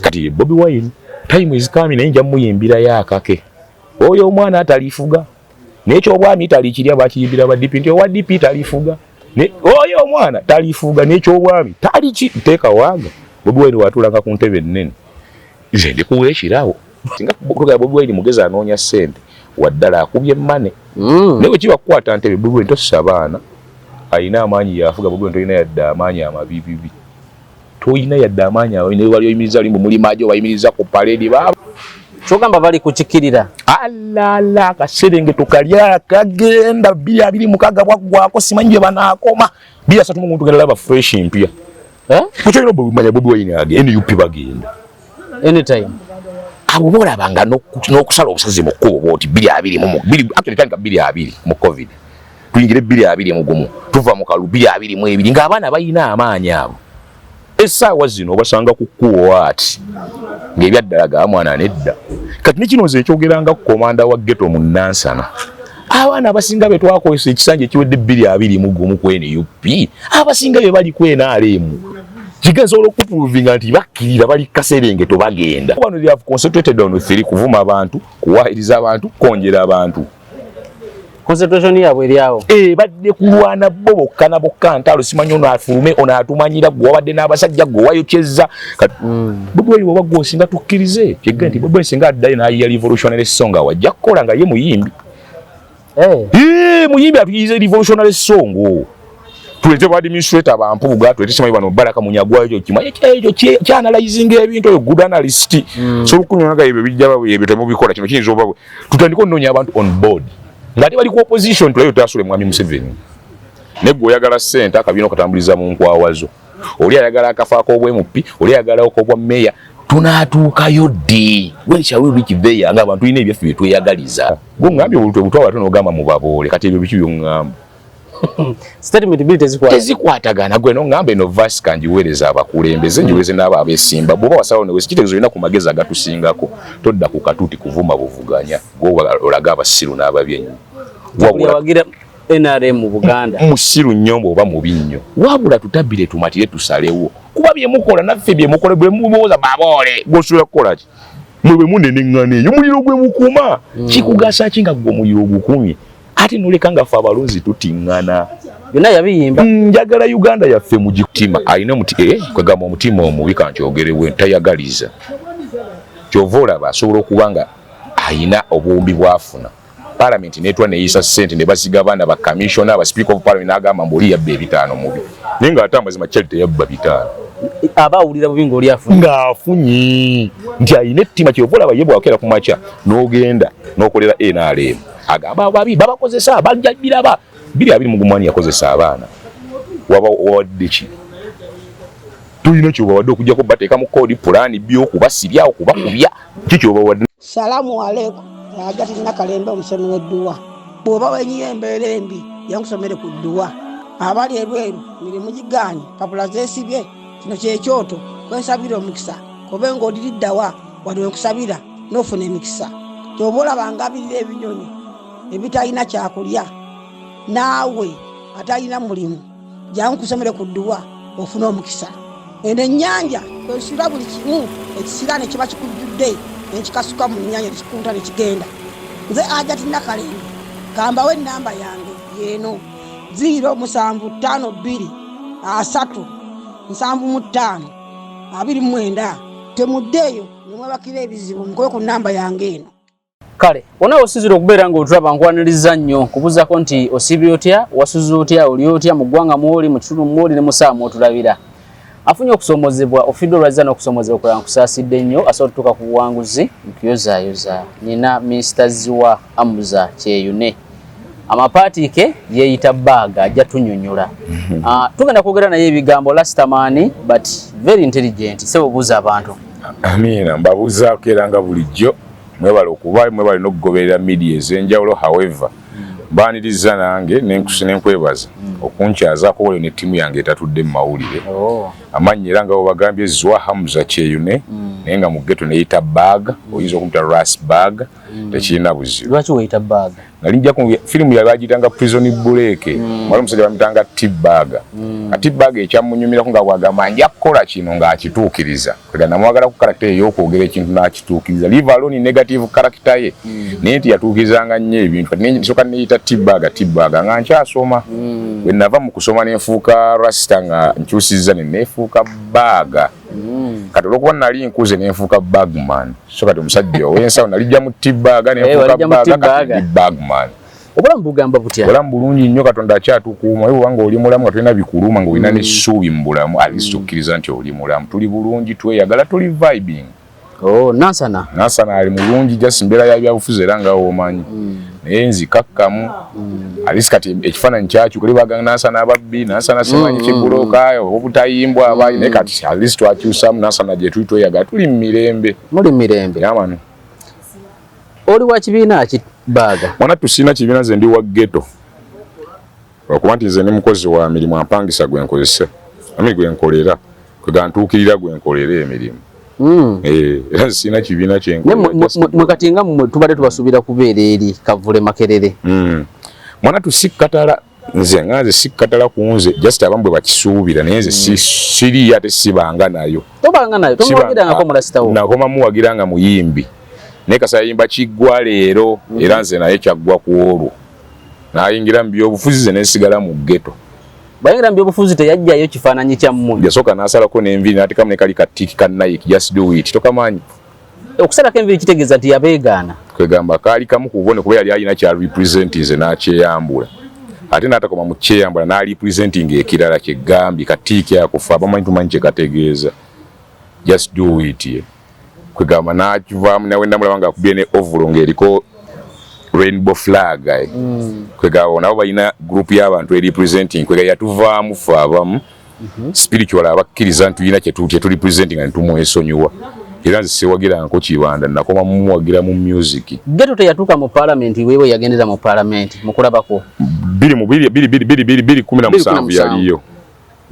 Kati Bobi Wine, time is coming, naye nja muyimbirayo akake. Oyo omwana atalifuga n'ekyobwami talikirya, bakiyimbira ba DP nti owa DP talifuga. Oyo omwana talifuga n'ekyobwami taliki nteeka waaga. Bobi Wine watuulanga ku ntebe ennene, nze ndikuwa ekirabo. Singa tugamba Bobi Wine mugezi, anoonya ssente, waddala akubye money. Naye bwe kiba kukwata ntebe, Bobi Wine tossa abaana, alina amaanyi, yafuga. Bobi Wine tolina yadde amaanyi amabibibi, tolina yadde amaanyi amabi, naye wali oyimiriza limbu mulimajo bayimiriza ku parade ba Kyogamba bali kukikirira. Alala, akaserengeto kali akagenda 2026 bwaggwako, simanyi gye banaakoma. 2031 tugenda laba fresh mpya. Eh? Kukyolina manya Bobi Wine age NUP bagenda. Anytime. Abo boolabanga n'okusala obusazi mu kkubo bwoti 20 mu actually tandika 20 mu COVID, tuyingire 2021, tuva mu kalu 2022, ng'abaana balina amaanyi. Abo essaawa zino obasanga ku kkubo ati ng'ebyaddala ga mwana nedda. Kati ne kino nze ekyogeranga ku komanda wa ghetto mu Nansana, abaana abasinga be twakozesa ekisanja ekiwedde 2021 ku NUP, abasinga be bali ku NRM. Kigenza okuprovinga nti bakkirira bali kaserengeto bagenda. Bano they have concentrated on three: kuvuma abantu, kuwaayiriza abantu, kwongera abantu. Concentration yaabwe eri awo. Eh, badde kulwana bo bokka na bokka ntalo. Simanyi ono afulume, ono atumanyira, gwe wabadde n'abasajja, gwe wayokyezza. Kati Bobi Wine bw'oba gwe osinga tukkirize kyegge nti Bobi Wine singa addayo n'ayiya revolutionary song, awo ajja kukola nga ye muyimbi. Eh. Eh, muyimbi atuyize revolutionary song, tuleete ba administrator bampubuga, tuleete simanyi bano Baraka Munyagwa, ekyo kimanyi ekyo kyanalyzinga ebintu, oyo good analyst. So olukunywa nga ebyo bijja ebyo temubikola, kino kiyinza oba tutandike onoonya abantu on board ng'ate bali ku opposition, tulayo tasule mwami Museveni. Naye gwe oyagala ssente, akabiina okatambuliza mu nkwawazo, oli ayagala akafa ak'obwa MP, oli ayagala ak'obwa meya. Tunaatuukayo ddi? When shall we reach there nga abantu tulina ebyaffe bye tweyagaliza? Gwe ŋŋambye obulutwe butwala ate n'ogamba mubaboole. Kati ebyo biki by'oŋŋamba? Statement bbiri tezikwata. Tezikwatagana. Gwe noŋŋamba eno verse kangiweereza abakulembeze, ngiweereze n'abo abeesimba. Bw'oba wasalawo newesi, kitegeeza olina ku magezi agatusingako. Todda ku katuuti kuvuma buvuganya, gwe olaga abasiru n'ababi ennyo. Buli Wabula awagira NRM mu Buganda. Musiru nnyo bw'oba mubi nnyo. Wabula tutabbire, tumatire, tusalewo, kuba byemukola naffe byemukola. Bwe mubuuza baboole, gwosobola kukola ki? Mwe bwe muneneŋŋana eyo omuliro gwe mukuma, kikugasa ki nga gwe omuliro ogukumye, ate noleka nga ffe abalonzi tutiŋŋana? Byonna yabiyimba. Njagala Uganda yaffe mugitima alina omuti, kwegamba omutima omubi, kankyogerewe, ntayagaliza. Kyova olaba asobola okuba nga ayina obuwumbi bwafuna, Parliament netwa neyisa ssente ne basiga abaana ba commissioner, aba speaker of parliament, n'agamba mbu oli yabba ebitaano mubi, naye ng'ate amazima kyali teyabba bitaano. Aba awulira bubi ng'oli afunye. Ng'afunye nti ayina ettima. Kyova olaba ye bwakeera ku makya n'ogenda n'okolera NRM, agamba ababi babakozesa, bajja biraba. 2021 yakozesa abaana, waba wawadde ki? Tulina kyobawadde okujjako bateeka mu koodi pulaani byokubasibya, okubakubya? Ki kyobawadde? Salamu aleikum. Ajati Nakalembe, omusomi w'edduwa. Bw'oba wenyiye embeera embi, yankusomere ku dduwa. Abali ebweru, mirimu gigaanye, papula zeesibye, kino kyekyoto kwensabira omukisa. Kobe ng'odiriddawa wali wenkusabira n'ofuna emikisa. Kyoba olaba ngabirira ebinyonyi ebitalina kyakulya, naawe atalina mulimu, jangu kusomere ku dduwa ofune omukisa. Eno ennyanja kwesula buli kimu ekisiraane kiba kikujjudde, nekikasuka mu nnyanja, nekikunta nekigenda. Nze Ajati Nakalembe, kambawo enamba yange yeeno: 0752 30 75 29. Temuddeeyo nemwebakira ebizibu, mukube ku namba yange eno. Kale wona osinzira okubeera ng'otulaba, nkwaniriza nnyo, nkubuuzako nti osiibye otya, wasuze otya, oli otya mu ggwanga mwoli, mu kitundu mwoli, ne musaawa mwotulabira. Afunye okusoomozebwa, ofiddwa olwazza n'okusoomozebwa okulala, nkusaasidde nnyo. Asobola otutuuka ku buwanguzi, nkuyozaayoza. Nina Mr Ziwa Amuza Kyeyune, amapaatiike yeeyita baaga, ajja tunyonyola. Ah, tugenda kwogera naye ebigambo rastaman but very intelligent. Sebo, buuza abantu. Amiina, mbabuuzaako era nga bulijjo mwebale okuba mwebale n'okugoberera media ez'enjawulo. However, mbaniriza nange nenkwebaza okunkyazaako waliyo ne ttiimu yange etatudde mu mawulire. Oh. Amannya era nga bwebagambye, Zwa Hamza Kyeyune, naye nga mu ghetto neyita Bag, oyinza okumuta Ras Bag. Tekirina buzibu. Lwaki weyita Baaga? Nali nja ku firimu yali bagiyitanga Prison Break. Wali omusajja bamuyitanga T-Bag. T-Bag ekyamunyumirako nga bwagamba nja kukola kino ng'akituukiriza. Kwega namwagala ku character ey'okwogera ekintu n'akituukiriza, leave alone negative character ye, naye nti yatuukirizanga nnyo ebintu. Kati nsooka neyita T-Bag, T-Bag nga nkyasoma. Bwe nava mu kusoma nenfuuka rasta, nga nkyusizza ne neefuuka Baaga. Kati olwokuba nali nkuze nenfuuka Bagman. So kati omusajja ow'ensawo nalijja mu T-Bag, nenfuuka walijja mu Baaga, kati T-Bag. ndi Bagman. Obulamu bugamba butya? Obulamu bulungi nnyo, Katonda akyatukuuma. Oba nga oli mulamu, nga tolina bikuluma, nga olina n'essuubi mu bulamu, at least okkiriza nti oli mulamu. Tuli bulungi, tweyagala, tuli vibing. Oh, Nansana. Nansana ali mulungi, just mbeera ya byabufuzi era nga womanyi, naye nzikakkamu. At least kati ekifaananyi kyakyuka. Libaga Nansana ababbi, Nansana simanyi kiguloka obutayimbwa abayi, naye kati at least twakyusamu. Nansana gye tuli, tweyagala, tuli mu mirembe. Muli mu mirembe. Yamano. Oli wa kibiina ki, Baaga? Mwana, tusina kibiina. Nze ndi wa ghetto, lwakuba nti nze ndi mukozi wa mirimu, ampangisa gwe nkozesa ami gwe nkolera, kwega ntuukirira gwe nkolera emirimu. Eh, era nze sirina kibiina Naye kyenkolera. mwe kati nga mmwe tubadde tubasuubira kubeera eri Kavule Makerere. Mwana, tusikkatala. Nze nga nze sikkatala ku nze, just abamu bwe bakisuubira, naye nze siriyo ate sibanga nayo. Tobanga nayo, tomuwagirangako mulasitawo? Nakoma muwagira nga muyimbi, naye kasa yayimba kiggwa leero, era nze naye kyaggwa ku olwo nayingira mu byobufuzi, ze nensigala mu ghetto. Bayingira mu byobufuzi, teyajjayo kifaananyi kyammwe? Yasooka n'asalako n'enviiri n'ateekamu ne kali katiiki ka Nike, "Just do it", tokamanyi? Okusalako enviiri kitegeeza nti yabeegaana? Kwegamba kaali kamu ku bubone, kuba yali alina kya representinze n'akyeyambula, ate n'atakoma mu kyeyambula n'alipresentinga ekirala kyegambye katiiki akufa abamanyi tumanyi kye kategeeza, "Just do it" ye. Kwegamba n'akivaamu nawe namulaba nga akubye ne overall ng'eriko rainbow flag eh. Kwegamba nabo balina group y'abantu eri representing. Kwega yatuvaamu ffe abamu spiritual abakkiriza nti tulina kye representing nga netumwesonyiwa. Era nze sewagiranko Kibanda, nakoma mumuwagira mu music. Ghetto teyatuuka mu paalamenti, weewe yagendera mu paalamenti mukulabako? Biri mu biri biri biri biri biri biri kumi na musanvu yaliyo.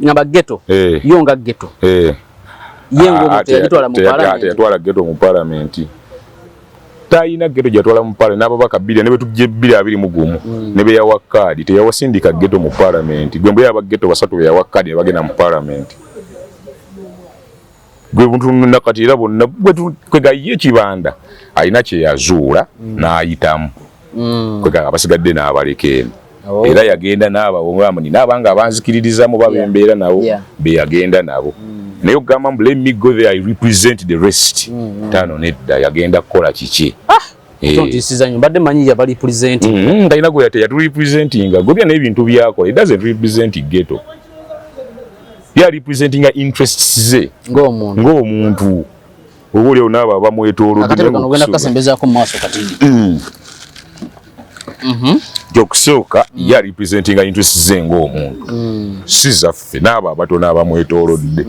Ngamba ghetto. Yo nga ghetto. Ye ng'omuntu teyagitwala mu paalamenti? Teyatwala ghetto mu paalamenti, talina ghetto gyatwala mu paalamenti. N'ababaka bbiri ne betujja 2021 ne beyawa kaadi, teyawasindika ghetto mu paalamenti. Gwe mbwe aba ghetto basatu beyawa kaadi ne bagenda mu paalamenti, gwe buntu nakati era bonna kwega ye Kibanda alina kye yazuula n'ayitamu, kwega abasigadde n'abaleka eno. Era yagenda n'abawongamu nina abanga abanzikiririzamu babembeera nabo be yagenda nabo, naye okugamba mbu let me go there, I represent the rest, tano nedda. Yagenda kukola kiki? Tontiisiza nnyo, mbadde manyi yaba represent. Talina gwe yaturepresentinga. Gobya n'ebintu byakola, it doesn't represent ghetto. Ya representinga interests ze ng'omuntu. Ng'omuntu, oba oliawo n'abo abamwetoolodde. Akatebe kano ogenda kukasembezaako mu maaso kati. Okusooka ye representinga interests ze ng'omuntu, si zaffe n'abo abatono abamwetoolodde.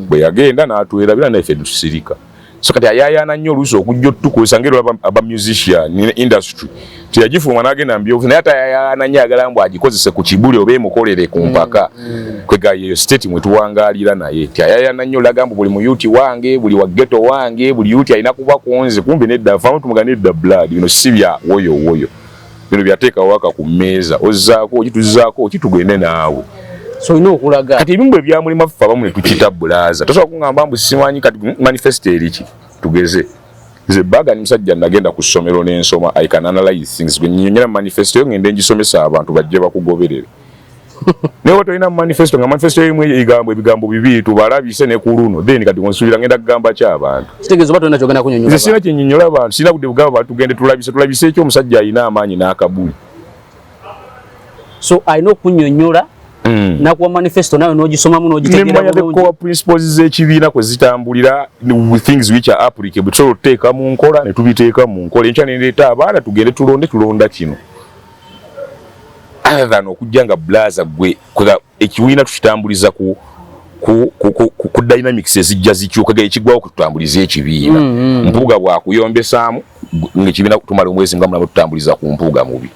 Bwe yagenda n'atwerabira, naffe netusirika. So kati ayayaana nnyo oluusi okujja otutukozesa ngeri aba musician ne industry teyagifuluma n'agenda mu byobufuzi, naye ate ayayaana nnyo, ayagala mbu agikozese ku kibuli oba emukolere ku mpaka. Kwega yeyo state mwe tuwangaalira, naye ti ayayaana nnyo olaga mbu buli muyuti wange, buli wa ghetto wange, buli yuti alina kuba ku nze. Kumbe nedda, famu tumuga nedda, blood bino si bya woyo woyo, bino byateeka waka ku mmeeza, ozzaako okituzaako ki, tugende naawe. So olina okulaga. Kati ebimu bwe byamulima ffe abamu ne tukita bulaza. Tosobola kuŋŋamba mbu simanyi kati manifesto eri ki. Tugeze nze Baga ni musajja nagenda ku ssomero n'ensoma, I can analyze things. Bwe nnyonyola manifesto yo, ngende ngisomesa abantu bajje bakugoberere, naye oba tolina manifesto, nga manifesto erimu ebigambo bibiri, tubalabise ne ku luno, then kati onsuubira ngenda kugamba ki abantu? Kitegeeza oba tolina kyogenda kunyonyola. Nze sirina kyennyonnyola abantu, sirina budde bugamba bantu tugende tulabise. Tulabise eki omusajja alina amaanyi n'akabuli? So alina okunyonyola nakuwa manifesto, nawe n'ogisomamu n'ogitegeera Nemanya the bulungi. core principles z'ekibiina kwe zitambulira with things which are applicable, tusobola otuteeka mu nkola ne tubiteeka mu nkola. Enkya nendeeta abaana tugende tulonde, tulonda kino, other than okujja nga blaza gwe kwega ekibiina tukitambuliza ku dynamics ezijja zikyuka ga ekigwawo kututambuliza ekibiina. Mpuuga bwakuyombesaamu ng'ekibiina tumala omwezi nga mulaba tutambuliza ku Mpuuga mubi.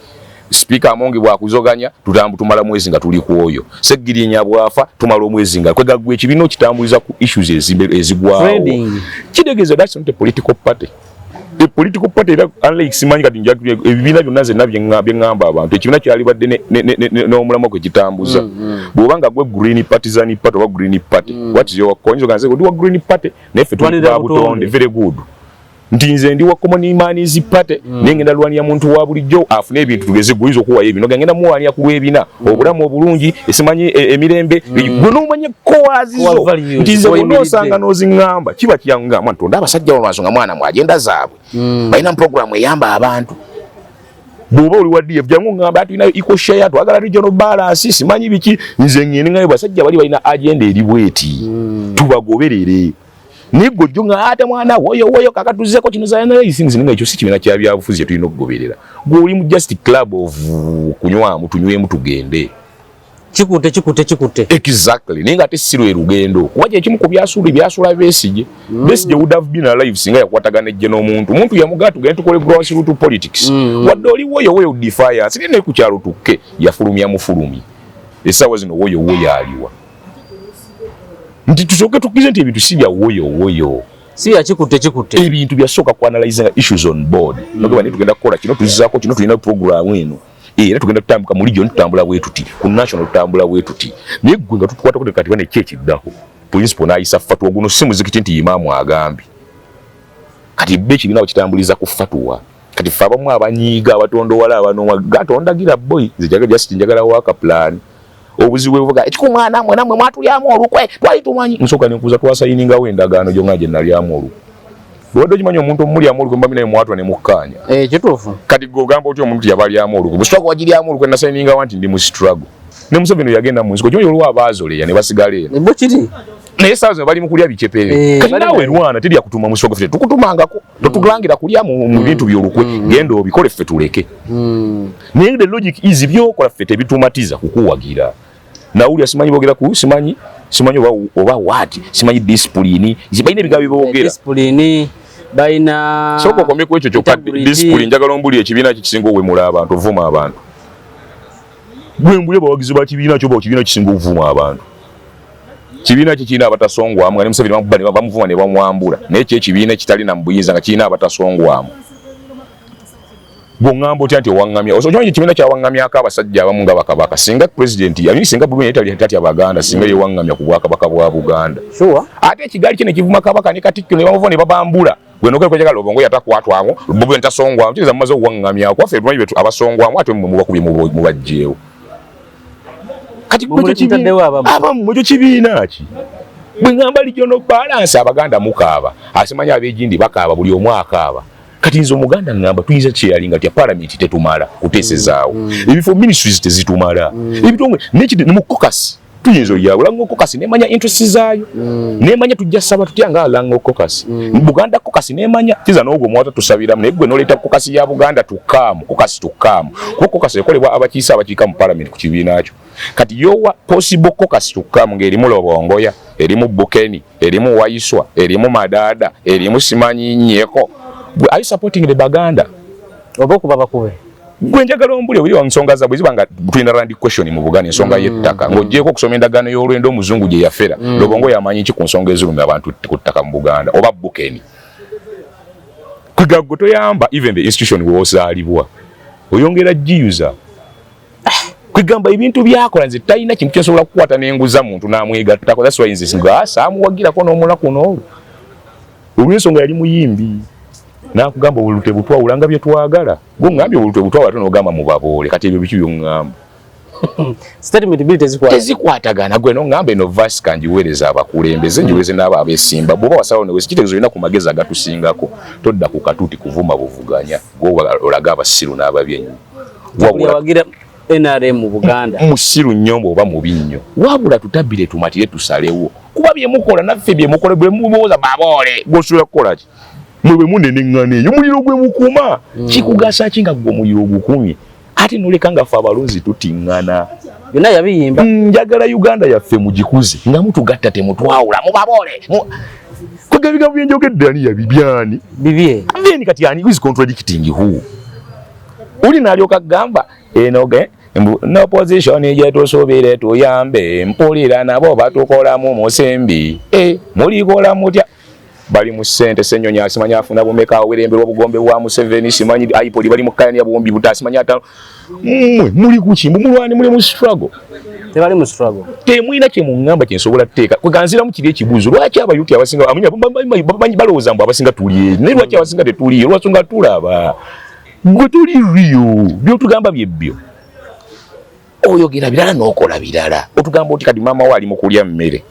Sipiika Amongi bwakuzoganya, tumala mwezi nga tuli ku oyo. Seggirinya bwafa, tumala omwezi nga kwega gwe ekibiina okitambuliza ku issues ezigwawo. Trending. Kitegeeza that's not a political party. A political party era, unlike, simanyi kati ebibiina byonna, nze byeŋŋamba abantu, ekibiina kyalibadde n'omulamwa kwe kitambuza. Bw'oba nga gwe Green Partisan Party oba Green Party, what is your coin? Nze ndi wa Green Party, naye ffe tuli ba butonde. Very good. Nti nze ndi wa Common Man's Party, naye ngenda lwanira muntu wa bulijjo afune ebintu. Tugeze guyinza okuwayo ebino, ngenda muwanira ku lw'ebina, obulamu obulungi, esimanyi emirembe. Gwe n'omanya kowazizo nti nze bw'onoosanga n'oziŋŋamba kiba kyaŋŋamba nti tonda abasajja olwansonga mwana mu agenda zaabwe, balina programu eyamba abantu. Bw'oba oli wa DF, jangu ŋŋamba tulina equal share, twagala regional balance, simanyi biki. Nze ŋŋende ngayo basajja bali balina agenda eri bweti, tubagoberere. Naye gwe ojjo nga ate mwana woyo woyo kakatuzeko kino zayana things, nga ekyo si kibiina kya byabufuzi tulina okugoberera. Gwe oli mu just club of kunywamu, tunywemu tugende. Kikutte, kikutte, kikutte. Exactly. Naye nga ate si lwe lugendo, kuba kyekimu ku byasuula byasuula Besigye. Besigye would have been alive singa yakwatagana ejje n'omuntu. Omuntu yamugaa tugende tukole grassroot politics. Wadde oli woyo woyo defiance, naye ku kyalo tukke yafulumya mufulumi. Essaawa zino woyo woyo aliwa? Nti tusooke tukkirize nti ebintu si bya woyo woyo. Si bya kikutte kikutte. Ebintu byasooka ku analyzing issues on board. Nogamba naye tugenda kukola kino, tuzzaako kino, tulina program eno, era tugenda tutambika mu region tutambula bwe tuti, ku national tutambula bwe tuti. Naye gwe nga tutukwatako kati bane ki ekiddako? Principal n'ayisa fatwa, guno si muzikiti nti imaamu agambye. Kati be ekibiina bakitambuliza ku fatwa. Kati ffe abamu abanyiiga, abatondowala, abanoma gatondagira boy, nze njagala just njagala work plan. Obuzibu bwebuvuga ekikumwana mwe namwe mwatulyamu olukwe, twali tumanyi. Nsooka nenkuza twasayiningawo endagaano gyonna gye nalyamu olukwe. Bw'obadde okimanyi omuntu omulyamu olukwe mbambi naye mwatwa ne mukkaanya. Eh, kituufu. Kati gwe ogamba otya omuntu yabalyamu olukwe? Bwe struggle wagiryamu olukwe, nasayiningawo nti ndi mu struggle ne Museveni yagenda mu nsiko. Kimanyi waliwo abaazoleya ne basigala eno. Bwe kiri. Naye essaawa zino bali mu kulya bicepere. Kati naawe lwana, terya kutuma mu struggle, ffe tukutumangako totulangira kulya mu bintu by'olukwe. Genda obikole, ffe tuleke. Naye the logic is byokola ffe tebitumatiza kukuwagira. Nawulira simanyi boogera ku simanyi oba what, simanyi discipline, balina ebigambo byeboogera. Discipline balina. Sooka okomye ku ekyo kyokka. Integrity. Discipline, njagala ombuli ekibiina ki kisinga owemula abantu, ovuma abantu. Gwe mbuli abawagizi ba kibiina kyo, ba kibiina kisinga okuvuma abantu, kibiina ki kirina abatasongwamu nga ne Museveni bamukuba ne bamuvuma ne bamwambula? Naye kyo ekibiina ekitalina mu buyinza nga kirina abatasongwamu, bw'oŋŋamba otya nti owaŋŋamya? Okimanyi ekibiina kyawaŋŋamyako abasajja abamu nga bakabaka. Singa president I mean, singa Bobi Wine tali tatya Baganda, singa yewaŋŋamya ku bwakabaka bwa Buganda. Ate ekigaali kye ne kivuma kabaka ne Katikkiro ne bamuva ne babambula. Gwe nogera kwejagala obongo yatakwatwamu, Bobi Wine tasongwamu, kitegeeza mumaze okuwaŋŋamyako. Waffe tumanyi betu abasongwamu, ate mmwe mubakubye mubajjeewo. Kati gwe ekyo kibiina Mutaddewo abamu. Abamu ekyo kibiina ki? Bwe ŋŋamba regional balance, Abaganda mukaaba, asimanyi ab'egindi bakaaba, buli omu akaaba. Kati nze Omuganda ŋŋamba tuyinza kyeyalinga tya? Palamenti tetumala kuteesezaawo ebifo, ministries tezitumala, ebitongole nekiti ne mu caucus tuyinza oyawula nga caucus nemanya interest zaayo, nemanya tujja saba tutya nga Lango caucus, Buganda caucus, nemanya kiza n'ogwo omwata tusabiramu. Naye gwe noleeta caucus ya Buganda tukaamu, caucus tukaamu, kuba caucus ekolebwa abakiise abakiika mu parliament ku kibiina kyo. Kati yowa possible caucus tukaamu ng'erimu Lobongoya, erimu Bukeni, erimu Waiswa, erimu Madaada, erimu simanyi Nyeko. Gwe, are you supporting the Baganda? Oba okuba bakube. Gwe njagala ombuli obuli nsonga zaabwe ziba nga tulina land question mu Buganda, ensonga y'ettaka, ng'ogyeko okusoma endagaano y'olwendo omuzungu gye yafera. Lobongo yamanyi ki ku nsonga ezirumya abantu ku ttaka mu Buganda oba Bukeni? Kwegaggo toyamba even the institution w'ozaalibwa, oyongera giyuza. Kwegamba ebintu byakola nze talina kintu kyensobola kukwata nenguza muntu n'amwegattako. That's why nze nga saamuwagirako n'omulaku n'olwo, olw'ensonga yali muyimbi n'akugamba obululu tebutwawula nga bye twagala. Gwe ŋŋambye obululu tebutwawula, ate n'ogamba mubaboole. Kati ebyo biki by'oŋŋamba? Statement bbiri tezikwata. Tezikwatagana. Gwe noŋŋamba eno vasika ngiweereza abakulembeze, ngiweereze n'abo abeesimba. Bw'oba wasalawo newesi, kitegeeza olina ku magezi agatusingako. Todda ku katuuti kuvuma buvuganya, gwe olaga abasiru n'ababi ennyo. Wabula wagira NRM mu Buganda. Musiru nnyo oba mubi nnyo. Wabula tutabire, tumatire, tusalewo, kuba byemukola naffe byemukola. Bwe mubuuza baboole, gwosobola kukola ki? Mwe bwe muneneŋŋana eyo omuliro gwe mukuma, kikugasa ki nga gwe omuliro ogukumye ate noleka nga ffe abalonzi tutiŋŋana? Byonna yabiyimba. Njagala Uganda yaffe mugikuze nga mutugatta, temutwawula mubaboole. Kwega ebigambo byenjogedde ani yabibyani? Bibye. Then kati ani who is contradicting who? Uli nalyoka gamba eno ge mbu n'opposition gye tusuubire tuyambe, mpulira nabo batukolamu musimbi. Mulikola mutya? Bali mu ssente, Ssenyonyi asimanyi afuna bumeka, awerembe lw'obugombe bwa Museveni, simanyi IPOD bali mu kayani ya 5000 simanyi. Mmwe muli kuki? Mumulwani muli mu struggle? Tebali mu struggle. Temulina kye muŋŋamba kye nsobola kuteeka kweganziramu kiri ekibuuzo: lwaki abayuti abasinga bamanyi balowooza mbu abasinga tuli eri, naye lwaki abasinga tetuliyo? Lwasonga tulaba gwe tuli riyo, byotugamba byebbyo, oyogera birala n'okola birala. Otugamba oti kati maama we ali mu kulya mmere,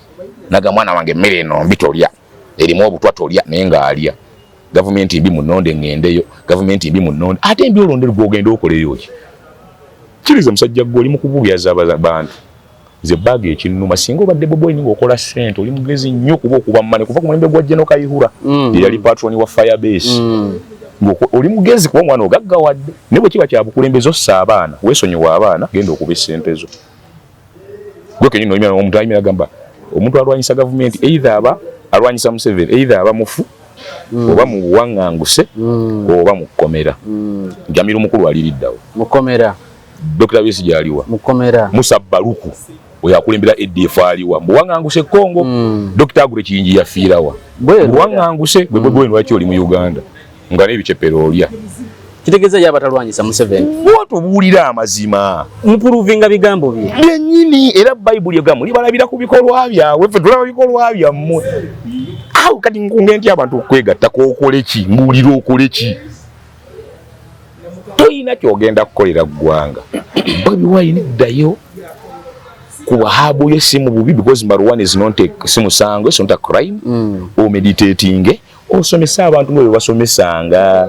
naga mwana wange emmere eno mbi, tolya, erimu obutwa, tolya, naye ng'alya. Gavumenti mbi, munonde ŋŋendeyo, gavumenti mbi, munonde ate mbi, olonde gwogenda okoleyo ki? Kiriza musajja gwe oli mu kubuulyaza bantu. Nze baaga ekinnuma, singa obadde Bobi Wine ng'okola ssente, oli mugezi nnyo, kuba okuba mmane kuva ku mulembe gwa General Kayihura, yali patron wa Firebase, oli mugezi kuba omwana ogaggawadde. Naye bwe kiba kya bukulembeze, ossa abaana, weesonyiwa abaana, genda okuba essente zo gwe kenyini. Oyimira omuntu ayimira agamba omuntu alwanyisa gavumenti, either aba alwanyisa Museveni, either aba mufu oba mu buwaŋŋanguse oba mu kkomera. Jamiru Mukulu aliriddawo? Mukomera. Dr. Besigye aliwa? Mukomera. Musa Baluku oyo akulembera ADF aliwa? Muwaŋŋanguse Congo. Dr. Agure Kiyingi yafiirawa? Muwaŋŋanguse. Gwe Bobi Wine lwaki oli mu Uganda nga n'ebicepero olya? Kitegeeza ye abatalwanyisa Museveni. Bw'otubuulira amazima. Muprovinga bigambo bye. Byennyini, era Bayibuli egamba mulibalabira ku bikolwa byabwe. Ffe tulaba bikolwa byammwe awo. Kati nkunge nti abantu okwegatta okole ki? Mbuulira, okole ki? Toyina kyogenda kukolera ggwanga. Bobi Wine, ddayo ku wahabu yo, si mu bubi, because marijuana is not a, si musango, it's not a crime. Omeditating, osomesa abantu nga bwe basomesanga.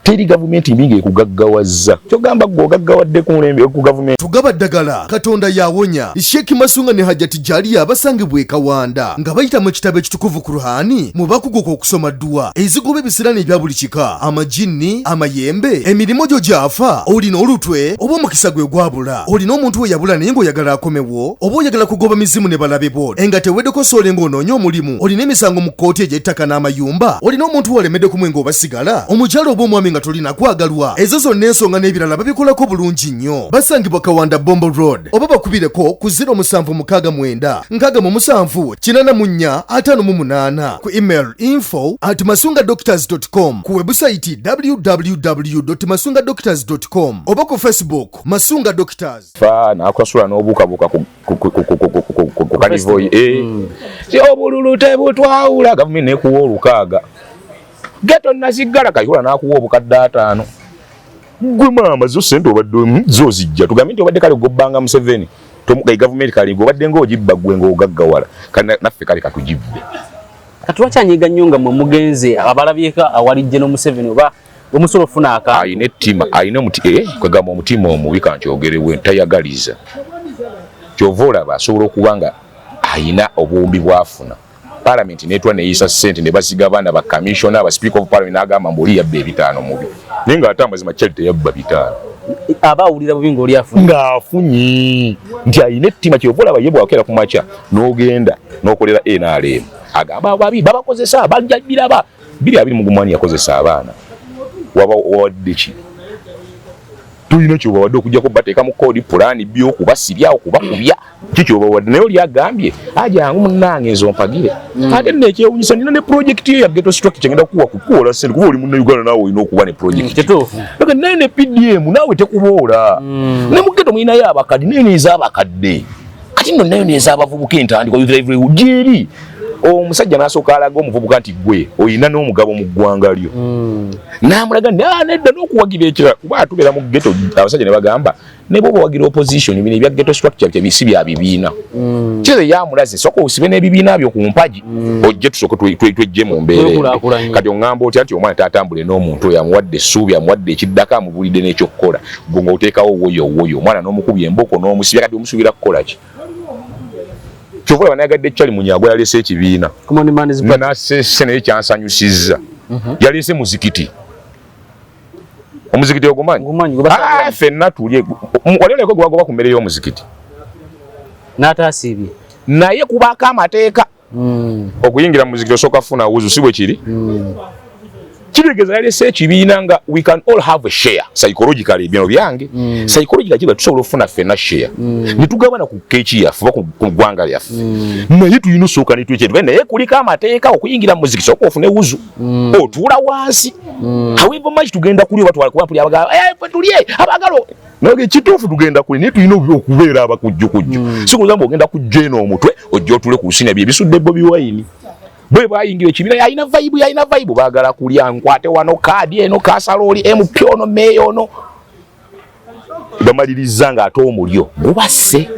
Teri gavumenti mbi ng'ekugaggawaza. Kyogamba gwe ogaggawadde ku mulembe ku gavumenti. Tugaba ddagala, Katonda yawonya. Sheeki Masunga ne Hajati Jaliya abasangibwa e Kawanda nga bayita mu kitabo ekitukuvu Kuruhani mwe bakuguka okusoma dduwa ezigoba ebisirani ebya buli kika, amajinni, amayembe, emirimu gyo gyafa, olina olutwe oba omukisa gwe gwabula, olina omuntu we yabula naye ng'oyagala akomewo, oba oyagala kugoba mizimu ne balabe bo enga teweddeko soole ng'onoonya omulimu, olina emisango mu kkooti egy'ettaka n'amayumba, olina omuntu walemedde kumwe ng'oba sigala, omukyala oba omwami nga tolina kwagalwa, ezo zonna ensonga n'ebirala babikolako bulungi nnyo. Basangibwa Kawanda Bombo Road oba bakubireko ku 0769 67 84 58, ku email info@masungadoctors.com, ku webusayiti www.masungadoctors.com oba ku Facebook Masunga Doctors. Fa nakusasula n'obuukabuuka ku kanivoyi. Si obululu tebutwawula, gavumenti nekuwa olukaaga, ghetto naziggala, Kayihura n'akuwa obukadde 50. Gwe maama zo sente obadde zo zijja, tugambe nti obadde kale gobbanga Museveni, gavumenti kale obadde ng'ogibba gwe ng'ogaggawala, naffe kale katugibbe. Kati lwakyanyiga nnyo nga mwe mugenze abalabyeko awalijje n'Omuseveni oba omusobola ofuna akantu? Ayina ettima, ayina omuti, kwegamba omutima omubi, kankyogerewe, ntayagaliza. Kyova olaba asobola okuba nga ayina obuwumbi bwafuna, Parliament netwa neyisa sente ne bazigabana ba commissioner, ba speaker of parliament, n'agamba mbu oli yabba 500 mubi, naye ng'ate amazima kyali teyabba 500. Aba awulira bubi ng'oli afunye. Ng'afunye, nti ayina ettima. Kyova olaba ye bwakera ku makya n'ogenda n'okolera NRM, agamba ababi babakozesa, bajja biraba. 2021 yakozesa abaana. Waba wawadde ki? Tulina kyobawadde okujjako bateeka mu koodi pulaani byokubasibya, okubakubya, ki kyobawadde? Naye oli agambye ajangu munnange nze ompagire. Ate nno ekyewunyisa, nina ne project yo ya ghetto structure, ngenda kuwa kukuwola sente kuba oli Munnayuganda, naawe olina okuba ne project. Kituufu. Naye ne PDM naawe tekuboola. Ne mu ghetto mulinayo abakadde, naye neez'abakadde, kati nno nayo neez'abavubuka. Entandikwa youth livelihood gyeri, omusajja n'asooka alaga omuvubuka nti gwe olina n'omugabo mu ggwanga lyo, n'amulaga nti "Ah, nedda n'okuwagira ekirala," kuba atubeera mu ghetto abasajja ne bagamba ne bwoba owagira opposition, bino ebya ghetto structure tebisi bya bibiina. Kize yamulaze, sooka osibe n'ebibiina byo ku mpagi, ojje tusooke twejje mu mbeera embi. Twekulaakulanye. Kati oŋŋamba otya nti omwana tatambule n'omuntu oyo amuwadde essuubi, amuwadde ekiddako, amubuulidde n'ekyokukola, gwe ng'oteekawo woyo woyo omwana n'omukubya emboko n'omusibya? Kati omusuubira kukola ki? Kyova olaba nayagadde Charlie Munyagwa, yaleese ekibiina. Common Man's Party. Nasese, naye kyansanyusizza yaleese muzikiti. Omuzikiti ogumanyi? Ngumanyi, gwe basabira. Ah, ffenna tulye. Wali oleko gwe bagoba ku mmere y'omuzikiti? N'ataasiibye. Naye kubaako amateeka. Okuyingira mu muzikiti osooka kufuna wuzu, si bwe kiri? Kitegeeza yalese ekibiina nga we can all have a share psychologically. Bino byange psychologically kiba tusobola okufuna ffenna share ne tugabana ku keeki yaffe oba ku ggwanga lyaffe, naye tulina osooka ne twekye, naye kuliko amateeka. Okuyingira mu muziki, sooka ofune wuzu, otuula wansi. However much tugenda kulya oba twala, kuba mpulira abagamba, "Eh, ffe tulye abagalo." Naye kituufu, tugenda kulya, naye tulina okubeera abakujjukujju. Si kuza mbu ogenda kujja eno omutwe ojja otule ku lusina. Bye bisudde Bobi Wine. Bwe bayingira ekibiina, yalina vibe, yalina vibe, baagala kulya. Nkwate wano kaadi eno, kasala oli MP ono, meeya ono, bamaliriza ng'ate omulyo gubasse.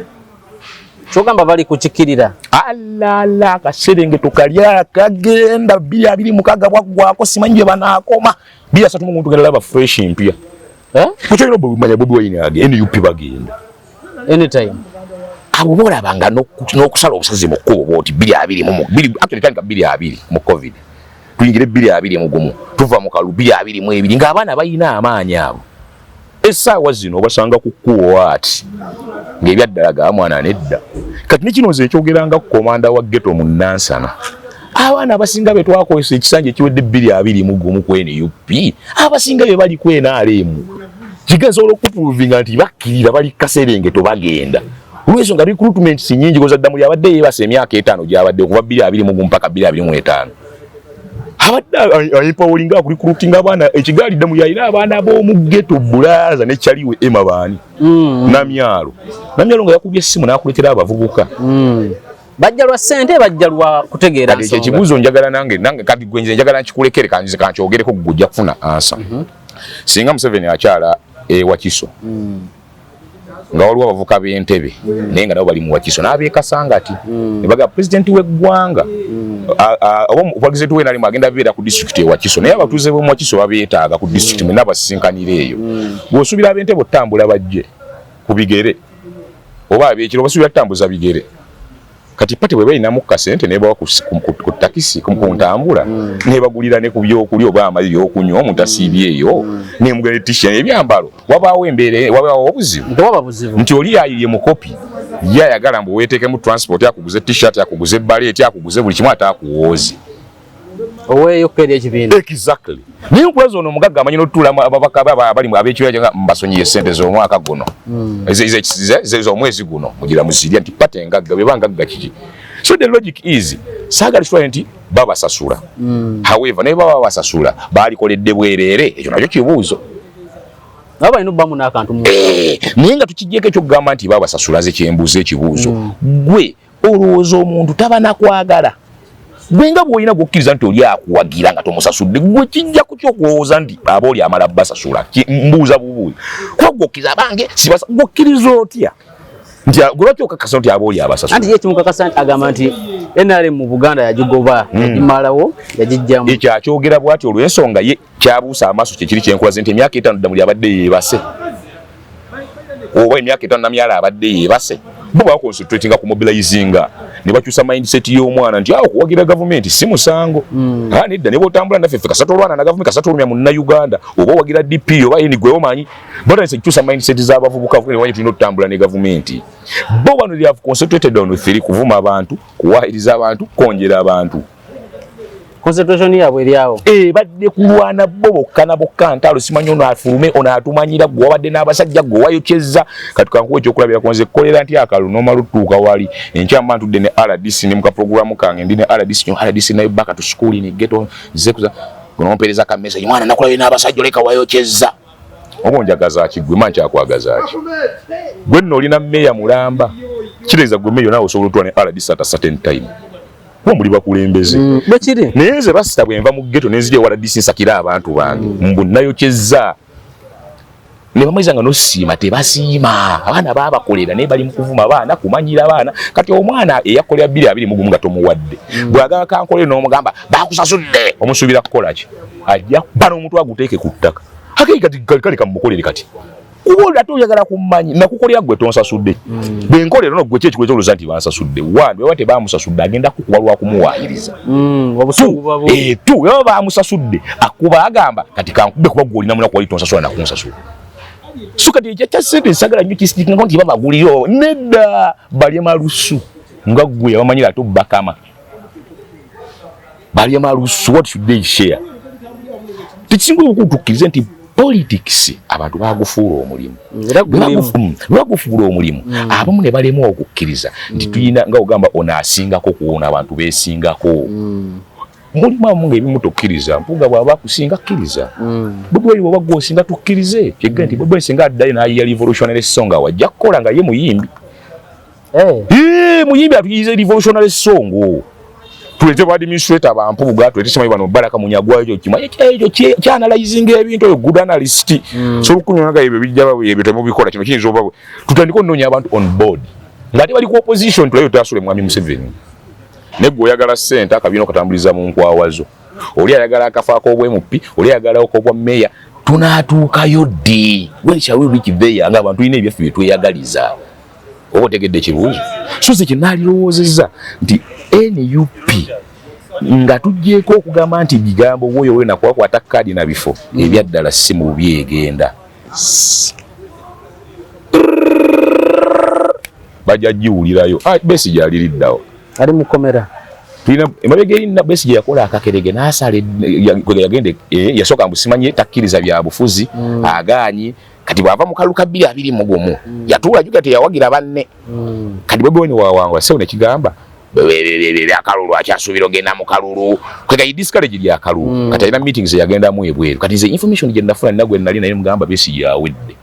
Kyogamba bali kukikirira. Alala, akaserengeto kali akagenda 2026 bwaggwako, simanyi gye banaakoma. 2031 tugenda laba fresh mpya. Eh? Kukyolina obumanya Bobi Wine age NUP bagenda Anytime. Abo boolabanga n'okusala obusazi mu kkubo bwoti 2020 mu actually tandika 2020 mu COVID, tuyingire 2021, tuva mu kalu 2022, ng'abaana balina amaanyi abo. Essaawa zino obasanga ku kkubo ati ng'ebyaddala ga mwana nedda. Kati nekino nze ekyogeranga ku komanda wa ghetto mu Nansana, abaana abasinga be twakozesa ekisanja ekiwedde 2021 ku NUP, abasinga be bali ku NRM. Kigensobola okuprovinga nti bakkirira, bali kaserengeto, bagenda olw'ensonga recruitment si nyingi. Goza ddamu lyabadde yeebasa emyaka 5 gyabadde okuva 2021 mpaka 2025, abadde empoweringa akurecruitinga abaana. Ekigaali ddamu yalina abaana b'omu ghetto, bulaza ne Kyaliwe Emma baani, Namyalo, Namyalo nga yakubye essimu n'akuleetera abavubuka. Bajja lwa ssente, bajja lwa kutegeera Kati ekyo nsonga. ekibuuzo njagala nange kati gwe nze njagala nkikulekere, kanze kankyogereko, gwe ojja kufuna answer. Singa Museveni akyala e Wakiso, nga waliwo abavuka b'Entebe, naye nga nabo bali mu Wakiso n'abeekasangati, ne bagamba pulezidenti w'eggwanga oba omuwagizi we nalimu agenda beera ku disitulikiti e Wakiso, naye abatuuze b'omu Wakiso babeetaaga ku disitulikiti, mwenna basisinkanira eyo. Bw'osuubira ab'Entebe otambula bajje ku bigere, oba ab'ekiro basuubira tutambuza bigere? Kati party bwe balinamu kasente nebawa ku takisi, ku ntambula, nebagulira ne ku byokulya oba amazzi y'okunywa, omuntu asiibye eyo, nemugula etisha ebyambalo, wabaawo embeera, wabaawo obuzibu? Tewaba buzibu. Nti oli ayiye mukopi, ye ayagala mbu weeteekemu transport, akuguze t-shirt, akuguze baleeti, akuguze buli kimu, ate akuwoozi. Oweeyo eri ekibiina. Exactly. Naye nkulaza ono omugagga amanyi n'otutuulamu ababaka abali ab'ekibiina kye nga mbasonyiye sente z'omwaka guno, z'omwezi guno, mugira muzirya nti party engagga bweba ngagga kiki. So the logic is, saagala kitwale nti babasasula. However, naye baba babasasula, baalikoledde bwereere? Ekyo nakyo kibuuzo. Nabo balina obbamu n'akantu mu Eh, naye nga tukigyeko ekyokugamba nti babasasula, ze kyembuuza ekibuuzo, gwe olowooza omuntu taba nakwagala gwe nga bw'olina gwokkiriza nti oli akuwagira nga tomusasudde, gwe kijja kutya okulowooza nti aba oli amala basasula? Mbuuza bubuuza, kuba gwokkiriza abange sibasa, gwokkiriza otya nti gwe lwaki okakasa nti aba oli abasasula? Anti ye kimukakasa nti agamba nti NRM mu Buganda yagigoba, yagimalawo, yagijjamu. Ekyo akyogera bw'ati olw'ensonga ye kyabuusa amaaso kyekiri kyenkulaze nti emyaka 5 Ddamuli abadde yeebase, oba emyaka 5 Namyala abadde yeebase. Bo baconcentratinga ku mobilizinga ne bakyusa mindset y'omwana nti awo okuwagira gavumenti si musango. Ah, nedda, ne bw'otambula naffe ffe, kasata olwana na gavumenti, kasata olumya munnayuganda, oba owagira DP oba yeni, gwe omanyi. Batandise kukyusa mindset z'abavubuka, wanyi tulina okutambula ne gavumenti. Bo bano they have concentrated on three: kuvuma abantu, kuwaayiriza abantu, kwongera abantu. Concentration yaabwe eri awo. Eh, badde kulwana bo bokka na bokka ntalo. Simanyi ono afulume, ono atumanyira, gwe wabadde n'abasajja, gwe wayokyezza. Kati kankuwa ekyokulabirako, nze kolera nti akalulu nomala otutuuka wali enkya mba ntudde ne RDC ne muka kange, ndi ne RDC nyo RDC nayo back to school in ghetto, nze kuza nompeereza ka message, "Mwana, nakulabye n'abasajja, oleka wayokyezza." Oba onjagaza ki gwe? Ma nkyakwaagaza ki gwe? Nno olina meeya mulamba, kitegeeza gwe meeya naawe osobola otuula ne RDC at a certain time, kuba muli bakulembeze. Bwekiri. Naye nze basita bwe nva mu ghetto nenzija ewa RDC nsakira abantu bange, mbu nayokyezza, ne bamaliza nga nosiima tebasiima. Abaana babakolera, naye bali mu kuvuma abaana, kumanyira abaana. Kati omwana eyakolera 2021 nga tomuwadde, bw'agamba kankolere n'omugamba bakusasudde, omusuubira kukola ki? Ajja kuba n'omutwe aguteeke ku ttaka. Ake kati kale kamukolere kati, kuba oli ate oyagala kummanyi nakukolera gwe tonsasudde. Bwe nkolera no gwe ki ekikuleeta olowooza nti bansasudde? One, bwe baba tebamusasudde, agenda kukuba lwakumuwaayiriza. Obusungu buba Eh, two, bwe baba bamusasudde, akuba agamba kati kankube kuba gwe olina munaku wali tonsasula nakunsasula. So kati ekyo kya ssente nsagala nnyo kisitikingako nti babagulira, nedda, balye malusu nga ggwe abamanyira ate obbakama balye malusu. What should they share? Tekisinga obukulu tukkirize nti politics abantu bagufuula omulimu. Bagufuula omulimu. Abamu ne balema okukkiriza nti tuyina, nga ogamba ono asingako kuwona, abantu beesingako. Mulimu abamu ng'ebimu tokkiriza. Mpuuga bw'aba akusinga, kkiriza. Bobi Wine bw'oba gw'osinga, tukkirize. Kyegga nti Bobi Wine singa addayo n'ayiya revolutionary song, awo ajja kukola nga ye muyimbi. Muyimbi atuyize revolutionary song. Tulete ba administrator ba Mpuuga, tulete simanyi bano Baraka Munyagwa, ekyo kimanyi ekyo kyanalyzinga ebintu, oyo good analyst. So olukunyonaga ebyo bijja bawe ebyo temubikola, kino kiyinza oba tutandike onoonya abantu on board ng'ate bali ku opposition, tulayo tasule mwami Museveni. Naye gwe oyagala ssente, akabiina okatambuliza mu nkwawazo, oli ayagala akafa ak'obwa MP, oli ayagala ak'obwa meya. Tunaatuukayo ddi? When shall we reach there nga abantu tulina ebyaffe bye tweyagaliza? Oba otegedde ekibuuzo? So nze kyenaalirowoozezza nti NUP nga tuggyeeko okugamba nti bigambo woyo oyo nakwakwata kaadi na bifo, ebyaddala si mu bubi egenda bajja giwulirayo. Ah, Besigye aliriddawo. Ali mukomera. Tulina emabega erina Besigye yakola akakerege n'asala yagenda yasooka mbu simanyi takkiriza bya bufuzi, agaanyi. Kati bw'ava mu kalulu ka 2021 yatuula juga teyawagira banne. Kati Bobi Wine wawangula sewo nekigamba akalulu akyasuubira ogenda mu kalulu kwega discourage lya kalulu. Kati alina meetings yagendamu ebweru. Kati nze information gye nafuna nagwe nali naye mugamba Besigye awedde,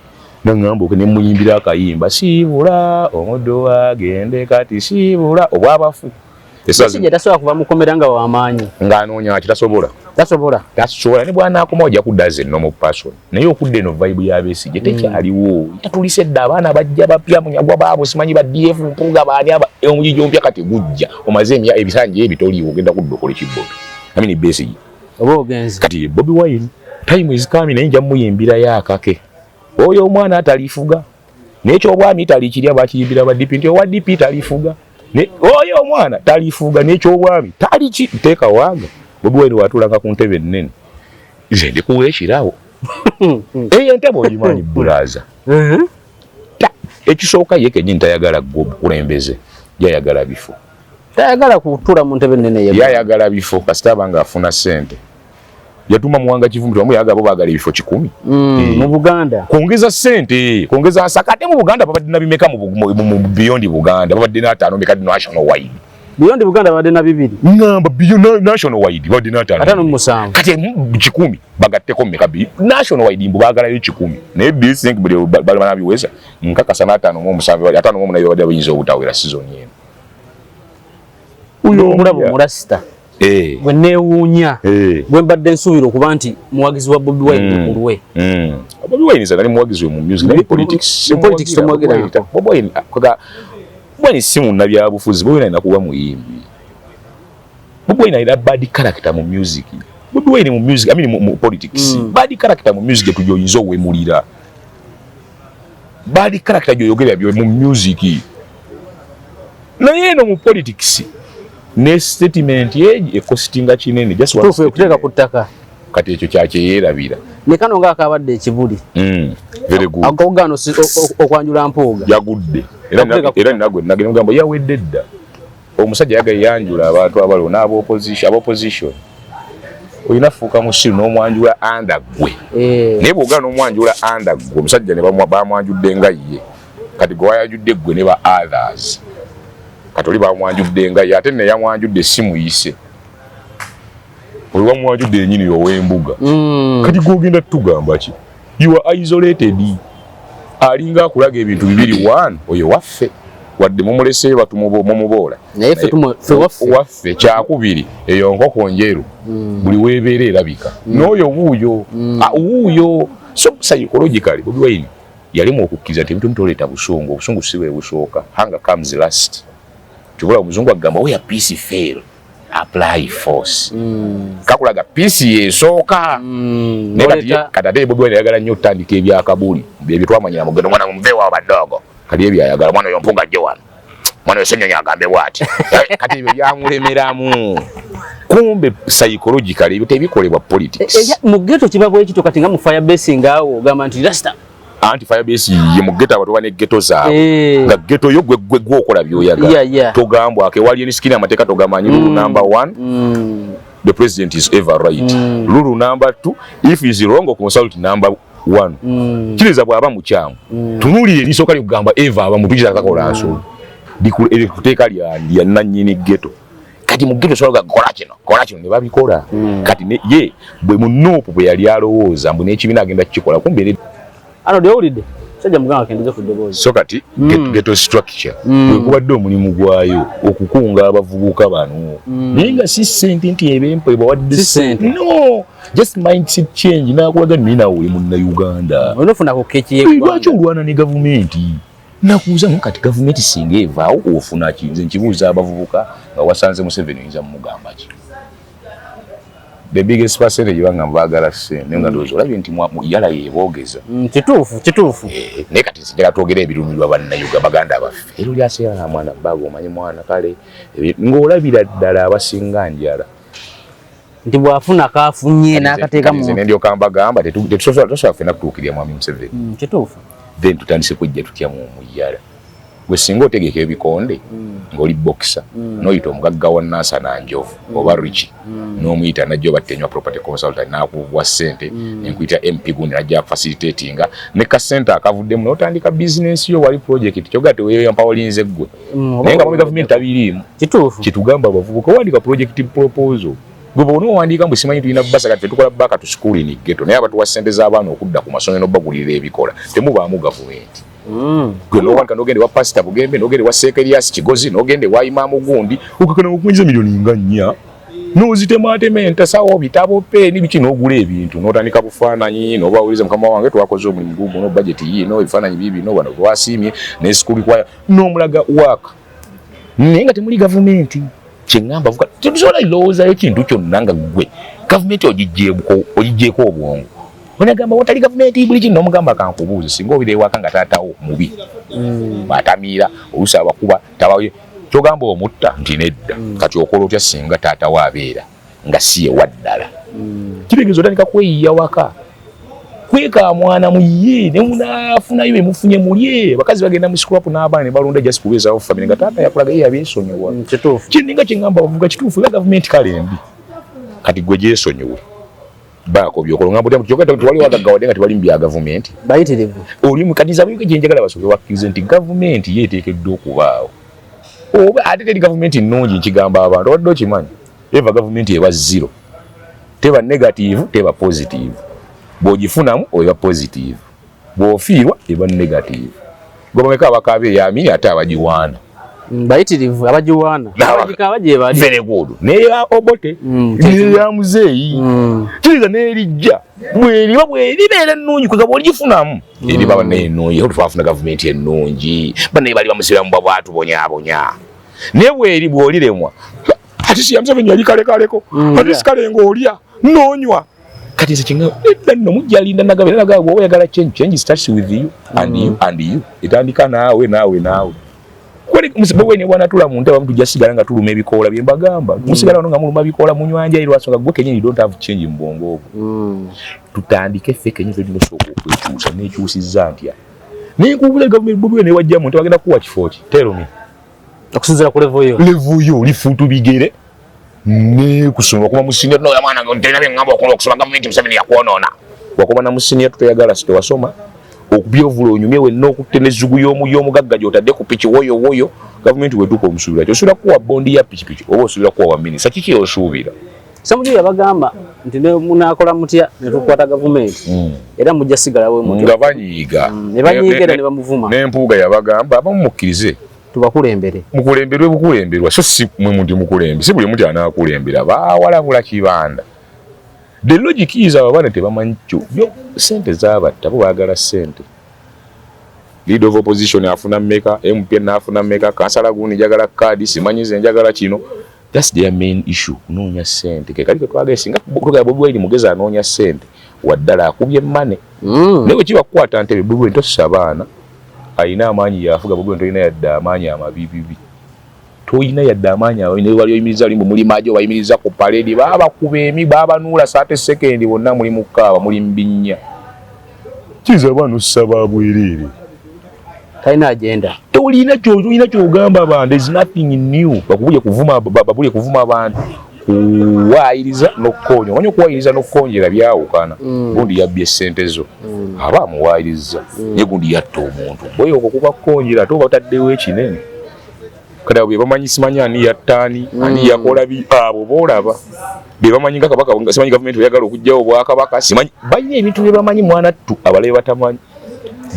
naŋŋamba oke ne muyimbira akayimba siibula omuddo agende kati siibula obwabafu. Besigye tasobola kuva mukomera nga wamaanyi. Ng'anoonya ki? Tasobola. Tasobola. Tasobola. Ne bw'anaakomawo ajja kudda as a normal person, naye okudda eno vibe ya Besigye tekyaliwo. Yatulise dda. Abaana bajja bapya, Munyagwa baabo simanyi ba DF Mpuuga baani aba omugigi omupya kati gujja omaze ebisanja ebyo toliiwo, ogenda kudda okola ekibboto. I mean Besigye oba ogenze. Kati Bobi Wine time is coming, naye nja muyimbirayo akake oyo omwana atalifuga n'ekyobwami talikirya. Bakiyimbira ba DP nti owa DP talifuga, oyo omwana talifuga n'ekyobwami taliki nteeka waaga. Bobi Wine watuulanga ku ntebe ennene, nze ndikuwa ekirabo. Eyo entebe ogimanyi, bulaza. Ekisooka ye kenyini tayagala gwe obukulembeze, yayagala bifo. Tayagala kutuula mu ntebe ennene ye. Yayagala bifo kasita aba nga afuna ssente. Yatuma Muwanga Kivumbi wamu yaga bo baagala ebifo 100. Mu Buganda. Kwongeza ssente, kwongeza nsaka. Ate mu Buganda babadde na bimeka? Mu beyond Buganda babadde n'ataano meka national wide? Beyond Buganda babadde na 2. Ngamba beyond national wide babadde n'ataano. 57. Kati 100 bagatteko mmeka national wide? Mbu baagalayo 100, naye do you think buli bali banabiweza? Nkakasa n'ataano mu omusanvu, 58 babadde bayinza obutawera season eno. Uyo omulabo omulasita gwe neewuunya, gwe mbadde nsuubira okuba nti muwagizi wa Bobi Wine mukulwe. Bobi Wine nze nali muwagizi we mu music, naye politics Mu politics tomwagira. Bobi Wine kwega Bobi Wine si munnabyabufuzi. Bobi Wine alina kuba muyimbi. Bobi Wine alina bad character mu music. Bobi Wine mu music, I mean mu politics, bad character mu music tujoyinza owemulira. Bad character gyoyogera byo mu music, naye eno mu politics ne statement egi ecostinga kinene. Just one tuufu ekuteeka ku ttaka. Kati ekyo kyakyeyerabira. Ne kano ngaakabadde ekibuli. Very good. Akogaano okwanjula Mpuuga. Yagudde era. Era nagwe nagenda mugamba yawedde dda. Omusajja yaga yanjula abantu abaliwo n'abopposition. Abopposition olina fuuka musiru n'omwanjula anda gwe. Naye bw'ogala n'omwanjula anda gwe, omusajja ne bamwanjudde nga ye. Kati gwe wayanjudde gwe ne ba others, kati oli bamwanjudde nga ye, ate ne yamwanjudde si muyise oli wamwanjudde yenyini ow'embuga. Kati gwogenda tugamba ki? You are isolated. Alinga akulaga ebintu bibiri. One, oyo waffe wadde mumuleseeyo mumuboola. Naye ffe ffe waffe. Waffe. Kyakubiri, eyo nkoko njeru, buli weebeera erabika n'oyo wuuyo. Ah, wuuyo. So psychologically Bobi Wine yalimu okukkiriza nti ebintu mutoleeta busungu, obusungu si bwe busooka, hunger comes last. Kibula omuzungu agamba where peace fail, apply force. Kakulaga peace yesooka. Naye kati kati ate Bobi Wine ayagala nnyo okutandika ebyakabuli byebyo twamanyira mugendo, mwana muveewo abadogo. Kati ebyo ayagala mwana oyo Mpuuga ajje wano, mwana oyo Ssenyonyi agambe bw'ati. Kati ebyo byamulemeramu, kumbe psychologically ebyo tebikolebwa politics. Mu ghetto kiba bwe kityo. Kati nga mu fire base ngaawo ogamba nti rasta. Anti fire base ye mu ghetto, abantu bane ghetto zaabwe. Nga ghetto yo gwe gwe gwokola byoyagala. Togambwako ewali eni sikini, amateeka togamanyi. Rule number one. The president is ever right. Rule number two, if is wrong, consult number one. Kiriza bw'aba mukyamu, tunuulire erisooka likugamba eva aba mutukiza kakola nsobi. Likuteeka lya nannyini ghetto. Kati mu ghetto osobola kola kino, kola kino, ne babikola. Kati ye bwe mu NUP bwe yali alowooza mbu n'ekibiina agenda kukikola, kumbe Ano dyowulidde sajja muganga akendeze ku ddoboozi. So kati ghetto structure bwe gubadde omulimu gwayo okukunga abavubuka bano, naye nga si ssente nti ebempa ebawadde. Si ssente. No, just mindset change, nakulaga nti nawe oli Munnayuganda. Olina ofuna ku keeki Lwaki yeggwanga. olwana ne gavumenti? Nakubuuza ngu kati gavumenti singa evaawo ofuna ki? Nze nkibuuza abavubuka nga wasanze Museveni, oyinza mumugamba ki? The biggest percentage banga baagala ssente, naye nga ndowooza olabye nti yala yeeboogeza. Kituufu, kituufu. Eh, naye kati nzijala twogera ebirumirwa Bannayuga baganda baffe. Era oli aseera mwana baga omanyi mwana kale ng'olabira ddala abasinga njala. Nti bw'afuna kaafunye n'akateeka mu Nze ne ndyoka mbagamba tetusobola ffenna kutuukirira mwami Museveni. Kituufu. Then tutandise kwejja tutya mu muyala? Gwe singa otegeka ebikonde ng'oli boxer, n'oyita omugagga wa Nansana Njovu oba Richi, n'omuyita najja oba tenywa property consultant n'akuwa ssente, nenkuyita MP gundi najja facilitatinga ne kasente akavuddemu, n'otandika bizinensi yo wali project kyoga teweempawolinze ggwe, naye nga mwami gavumenti tabiriimu. Kyetugamba abavubuka, wandika project proposal. Gwe bw'ona owandiika mbu simanyi tulina basa, kati tetukola back to school in ghetto, naye abatuwa ssente z'abaana okudda ku masomero bagulirira ebikola, temubaamu gavumenti. Gwe n'owandika n'ogenda ewa Pasita Bugembe, n'ogenda ewa Seeka Erias Kigozi, n'ogenda ewa Imaamu gundi, okakana okuyinza miliyoni nga 4, n'ozitemaatema entasawo, bitabo, peeni, biki, n'ogula ebintu, n'otandika bufaananyi, n'obawuliza mukama wange twakoze omulimu guguno, budget yiino, ebifaananyi biibino, bano twasiimye ne school choir, n'omulaga waaka, naye nga temuli gavumenti. Kyeŋŋamba vuka tetusobola lowoozayo kintu kyonna nga ggwe gavumenti ogiggyeko obwongo. Onagamba watali gavumenti buli kino, nomugamba kankubuuze, singa obira ewaka nga taatawo mubi, atamiira, oluusi abakuba, tabayo, kyogamba omutta nti nedda? Kati okola otya singa taatawo abeera nga si yewa ddala? Kitegeeza otandika kweyiya waka, kweka mwana muye ne munaafunayo bemufunye mulye. Abakazi bagenda mu scrap n'abaana ne balonda just kubeezaawo family, nga taata yakulaga ye yabyesonyiwa. Kininga kyeŋŋamba abavuga, kituufu era gavumenti kale mbi, kati gwe gyesonyiwe, baako byokola. Ngamba otya kyokka tewali wagaggawadde nga tewali mu bya gavumenti? Bayitirivu. Oli mukati zaabwe, gye njagala basooke bakkirize nti gavumenti ye eteekeddwa okubaawo, oba ate teri gavumenti nnungi. Nkigamba abantu, obadde okimanyi eva gavumenti eba zero, teba negative, teba positive. Bw'ogifunamu eba positive, bw'ofiirwa eba negative. Gwe bameka abakaaba eyamini ate abagiwaana? Bayitirivu abagiwaana. Abagikaaba gye bali. Very good. Neya Obote, neya muzeeyi, kiriza n'erijja bweriba bweribeera ennungi, kwega bw'oligifunamu eriba banaye ennungi. Era twafuna gavumenti ennungi, banaye bali bamusiramu bwa bwatubonyaabonya, naye bweri bw'oliremwa ati si ya Museveni yali kalekaleko, ati sikale ng'olya noonywa. Kati nze kinga edda nno mujja linda nagaba era nagaba, bw'oba oyagala change, change starts with you and you and you, etandika naawe, naawe, naawe. Bwe ne bwanatula mu ntebe, tujja sigala nga tuluma ebikoola. Bye mbagamba, musigala wano nga muluma bikoola, munywanja lwasonga gwe kenyini you don't have change mu bwongo obwo. Tutandike ffe kenyini, ffe tunosooka okwekyusa. Nekyusizza ntya? Nenkubuuza, gavumenti Bobi ne wajja mu ntebe bagenda kukuwa kifo ki? Tell me. Okusinziira ku level yo. Level yo, oli fuutu bigere nekusoma okuba mu senior. No mwana tolina byeŋŋamba okola okusoma, gavumenti Museveni yakwonoona. Wakuba na mu senior tuteyagala si tewasoma okubyovula onyumye wenna okutte n'ezzugu y'omugagga gy'otadde ku piki woyo woyo. Gavumenti wetuuka omusuubira ki? Osuubira kuwa bondi ya pikipiki oba osuubira kuwa wa minisita? Kiki osuubira? Ssemujju yabagamba nti ne munaakola mutya ne tukwata gavumenti, era mujja sigala we mutyo. Nga banyiiga. Ne banyiiga era ne bamuvuma. N'empuuga yabagamba abamu mukkirize tubakulembere. Mukulemberwe bukulemberwa, so si mwe muntu mukulembe, si buli muntu anaakulembera. Baawalabula kibanda. The logic is abo abaana tebamanyi kyo byo sente zabatta, bo baagala sente. Leader of opposition afuna mmeka? MP naafuna mmeka? Kansala gundi njagala kaadi, simanyi nze njagala kino. That's their main issue, kunoonya sente. Ke kali ketwagala singa tugala Bobi Wine mugezi anoonya sente waddala akubye mane. Naye bwe kiba kukwata ntebe, Bobi Wine tossa abaana, alina amaanyi yafuga. Bobi Wine tolina yadde amaanyi amabibibi, tolina yadde amaanyi amabi, naye wali oyimiriza limbo muli majo bayimiriza ku parade, babakuba emi babanuula saate sekendi bonna muli mu kaaba, muli mu binnya. Kiza abaana ossa babwereere. Talina agenda. Tolina kyolina kyogamba abantu, there is nothing new. Bakubulye kuvuma, babulye kuvuma abantu. Kuwaayiriza n'okukonya, omanyi okuwaayiriza n'okukonjera byawukana. Gundi yabbye essente zo, aba amuwaayiriza, naye gundi yatta omuntu bwe okwo kuba kukonjera, ate oba otaddewo ekinene. Kati abo be bamanyi, simanyi ani yatta ani, ani yakola bi, abo boolaba be bamanyi nga kabaka, simanyi gavumenti oyagala okuggyawo obwakabaka, simanyi balina ebintu bye bamanyi, mwana ttu, abalala batamanyi.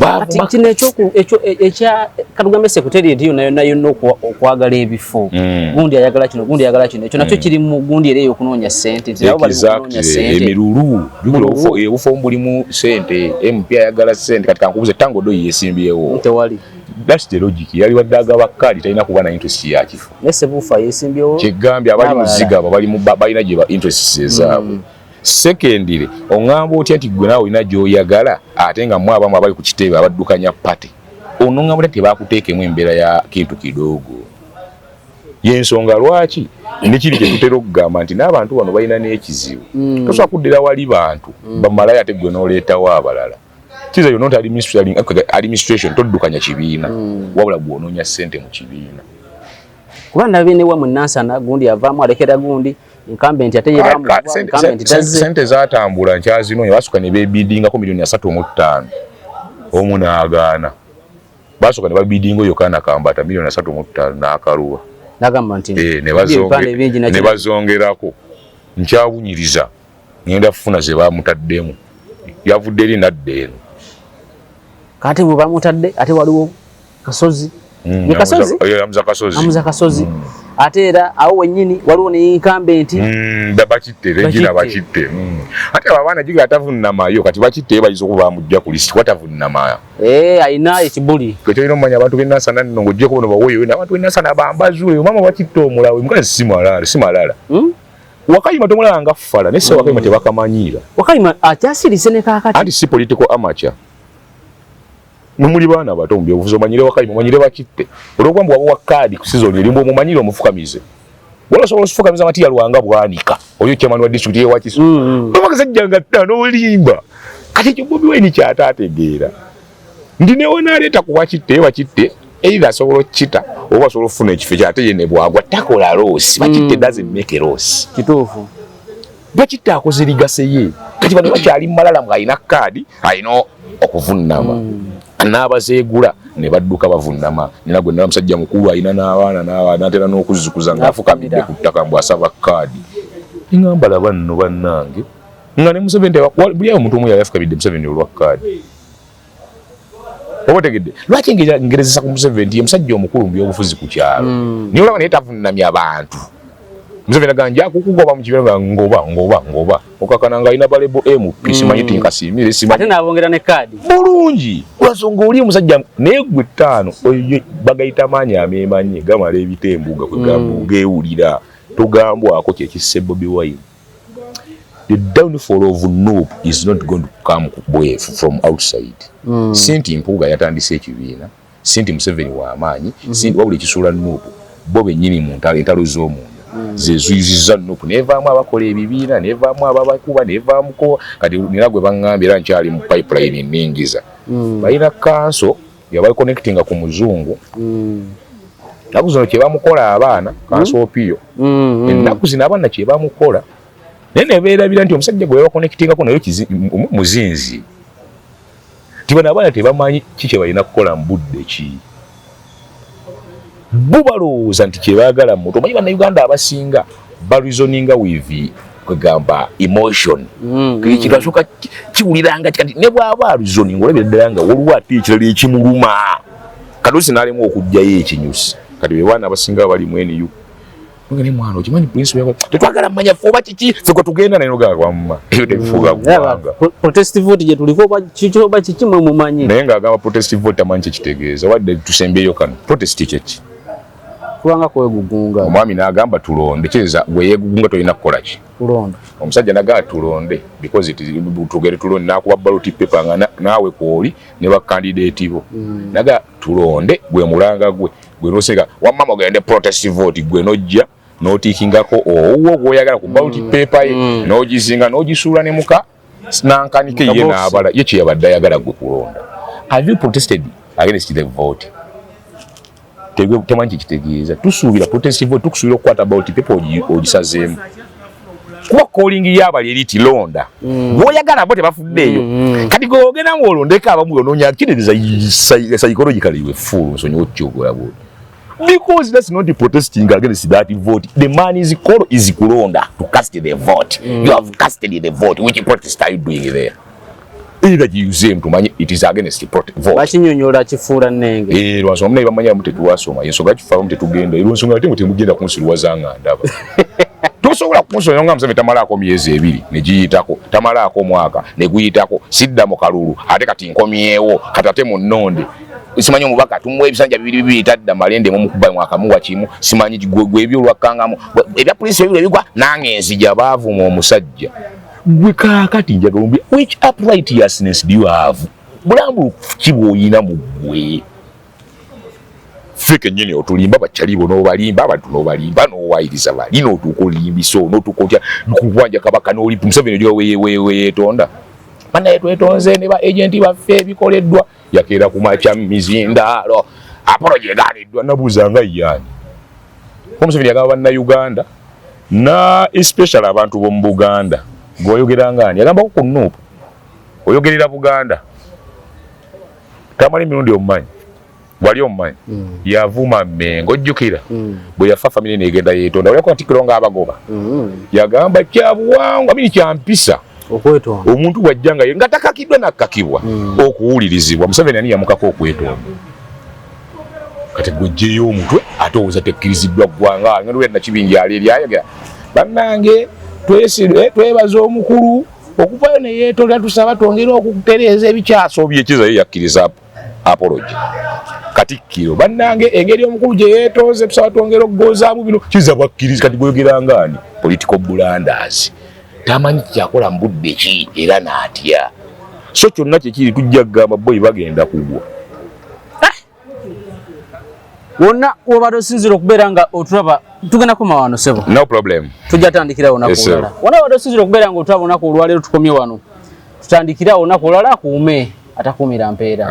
Kati kino ekya katugambe secretariat yonna yonna yonna okwagala ebifo, gundi ayagala kino, gundi ayagala kino, ekyo nakyo kiri mu gundi era ey'okunoonya ssente, nti nabo bali mu kunoonya ssente. Emirulu jjukira, obufo bulimu ssente, MP ayagala ssente. Kati kankubuze, Tanga Odoi yesimbyewo? Tewali. That's the logic. Yali wadde agaba kaadi, talina kuba na interest ya kifo. Ne Sebuufa yesimbyewo. Kyegambye abali mu N'abalala. zigaba bali mu balina gye ba interests ezaabwe. Secondly, oŋŋamba otya nti gwe naawe olina gy'oyagala, ate nga mmwe abamu abali ku kitebe abaddukanya party, onoŋŋamba otya tebakuteekemu embeera ya kintu kidogo? Yensonga lwaki nekiri kye tutera okugamba nti n'abantu bano balina n'ekizibu. Tosobola kuddira wali bantu bamalayo, ate gwe n'oleetawo abalala. Kiza you're not administration, toddukanya kibiina, wabula gw'onoonya ssente mu kibiina. Kuba nabye ne wamwe Nansana, gundi avaamu alekera gundi incumbent, ate ye bamukuba incumbent tazze. Sente zatambula nkyazinoonya, basooka ne beebidingako miliyoni 35, omu n'agaana. Basooka ne babidinga oyo Kaana Kambata miliyoni 35, n'akaluba. Nagamba nti Eh, ne ebipande bingi ne bazongerako. Nkyawunyiriza, ngenda kufuna ze bamutaddemu, yavudde eri nadda eno. Kati bwe bamutadde, ate waliwo Kasozi. Ye Kasozi? Amuza Kasozi. Amuza Kasozi. Ate era awo wennyini waliwo ne incumbent. Bakitte Regina. Bakitte. Bakitte. Ate abo abaana jiga atavunnamayo, kati bakitte bayinza okuba bamujja ku list kuba tavunnamayo. Eh, ayina ekibuli. Kwe tolina omanya abantu b'enansana nno, ng'oggyeko buno bawoyo, abantu b'enansana bambazuule. Maama bakitte omulawe mukazi si malala, si malala. Wakayima tomulaba nga fala, naye se Wakayima tebakamanyiira. Wakayima akyasirise ne kaakati. Anti si political amateur. Mwe baana bato mu byobufuzi, omanyire Wakayima, omanyire bakitte, olwokuba mbu wabawa kaadi ku sizoni erimbu, omumanyire, omufukamize. Wala osobola osifukamiza Matiya Lwanga Bwanika, oyo chairman wa district ye Wakiso. Omakasajja nga ttaano olimba. Kati ekyo Bobi Wine kyate ategeera nti newe naleeta ku Bakitte, Bakitte either asobola okukita oba asobola okufuna ekifo ekyo, ate ye ne bwagwa takola loss. Bakitte doesn't make a loss. Kituufu. Bakitte akoze legacy ye. Kati bano bakyali malala ng'alina kaadi, alina okuvunnama, n'abazeegula ne badduka bavunnama. Nina gwe nala, musajja mukulu, alina n'abaana n'atera n'okuzzukuza ng'afukamidde ku ttaka mbu asaba kaadi. Ngamba laba nno bannange, nga ne Museveni buli awo omuntu omu yali afukamidde Museveni olwa kaadi. Oba otegedde lwaki ngerezesa ku Museveni, nti ye musajja omukulu mu byobufuzi ku kyalo, naye olaba naye tavunnamya bantu. Museveni agamba nja kukugoba mu kibiina, nga ngoba ngoba ngoba, okakana nga alina balebo MP, simanyi tinkasiimire, simanyi. Ate n'abongera ne kaadi. Bulungi, lwansonga oli omusajja naye gwe ttaano oyo bagayita maanyi ameemanyi gamala ebita embuga kwegamba geewulira togambwako. Kyekisse Bobi Wine. The downfall of NUP is not going to come from outside. Si nti Mpuuga yatandise ekibiina, si nti Museveni w'amaanyi, si nti, wabula ekisuula NUP bo bennyini mu ntalo, entalo z'omunda zezuyuzizza NUP, nevaamu abakola ebibiina, nevaamu ababakuba, nevaamuko. Kati nina gwe baŋŋambye, era nkyali mu pipeline nningiza, balina kanso yabaconnectinga ku muzungu. Ennaku zino kyebamukola abaana, kanso Opiyo, ennaku zino abaana kyebamukola, naye nebeerabira nti omusajja gwe babaconnectingako naye muzinzi, nti bano abaana tebamanyi ki kye balina kukola mu budde ki. Bo balowooza nti kyebaagala muto. Omanyi Bannayuganda abasinga bareasoninga with, kwegamba, emotion. Ekintu asooka kiwuliranga kati, ne bw'aba areasoninga, olabira ddala nga waliwo ate ekirala ekimuluma. Kati osi n'alemu okuggyayo ekinyusi. Kati be baana abasinga bali mu NU nga ne mwana okimanyi principle yako tetwagala mmanya ffe oba kiki, ffe kwe tugenda naye nogamba wamma ebyo tebifuuka ggwanga. Protest vote gye tuliko, oba kiki oba kiki, mwe mumanyi. Naye ng'agamba protest vote tamanyi kyekitegeeza. Wadde tusembyeyo kano, protest kyeki? Kubanga kwegugunga. Omwami n'agamba tulonde, kitegeeza gwe yeegugunga tolina kukola ki? Kulonda. Omusajja nagamba tulonde because it is, tugere tulonde, n'akuba ballot paper nga naawe kwoli ne bakandidate bo. Naga tulonde, gwe mulanga gwe gwe noseka wamma mugende protest vote, gwe nojja n'otiikingako owuwo gw'oyagala ku ballot paper ye, n'ogizinga n'ogisuula ne muka nankanike ye Muka box. N'abala ye kye yabadde ayagala gwe kulonda. Have you protested against the vote? Temanyi kyekitegeeza. Tusuubira protest vote, tukusuubira okukwata ballot paper ogisazeemu. Kuba calling y'abali eriti londa bw'oyagala, bo tebafuddeeyo. Kati gwe ogenda ng'olondeko abamu, onoonya kitegeeza psychologically we fool. Nsonyiwa okukyogola bw'oti because that's not protesting against that vote. The man is call is kulonda, to cast the vote. You have casted the vote. Which protest are you doing there? Either giyuzeemu tumanye it is against the vote. Bakinyonyola kifuula nnenge. Eh, lwansonga munaye bamanyi tetuwasoma, ensonga kifamu tetugenda, lwansonga ate temugenda kunsiruwaza nga ndaba tosobola kunsonga nga Museveni tamalaako myezi 2 negiyitako, tamalaako omwaka neguyitako, sidda mu kalulu, ate kati nkomyewo, kati ate munnonde, simanyi omubaka tumuwa ebisanja bibiri bibiri, tadda malende mumukuba mwaka muwa kimu, simanyi gwe ebyolwakkangamu ebya polisi ebibiri ebigwa nange nzija baavuma omusajja. Gwe kaakati njagala ombi, which uprightness do you have? Bulambulukufu ki bw'oyina mu ggwe? Ffe kennyini otulimba, bakyalibo n'obalimba, abantu n'obalimba, n'owayiriza bali, n'otuuka olimbisa, n'otuuka otya kubwanja kabaka n'oli Museveni ogira weyeetonda, banaye twetonze ne ba agenti baffe ebikoleddwa. Yakeera ku makya mizindaalo, apology egaaniddwa. Nabuuza nga yaani? Museveni yagamba Bannayuganda na especially abantu b'omu Buganda, gweoyogera nga ani? Yagambako ku NUP, oyogerera Buganda. Tamala emirundi omumanyi, wali omumanyi, yavuma Mengo, ojjukira bwe yafa famire negenda yeetonda, oleko Katikkiro ng'abagoba. Yagamba kyabuwangwa bini kyampisa okwetonda. Omuntu bw'ajja nga nga takakiddwa nakkakibwa okuwulirizibwa. Museveni ani yamukako okwetonda? Kati gwejjeyo omutwe ate owooza tekkiriziddwa ggwanga nga lwe Nakibingi ali eryayogera, bannange twebaza omukulu okuvayo ne yeetonda, tusaba twongere okutereeza ebikyasobye. Ekiza ye yakkiriza apology. Katikkiro, bannange engeri omukulu gye yeetonze, tusaba twongere okugozaamu bino. Kiza bwakkiriza. Kati gweyogeranga ani? Political blunders, tamanyi kyakola mu budde ki era n'atya. So kyonna kyekiri, tujja kugamba boyi bagenda kugwa. Wonna wobadde osinzira okubeera nga otulaba, tugenda koma wano, sebo. No problem. Tujja tandikirawo olunaku Yes, sir. olulala. Wonna wobadde osinzira okubeera nga otulaba, olunaku olwaleero tukomye wano, tutandikirawo olunaku olulala. Akuume atakuumira mpeera.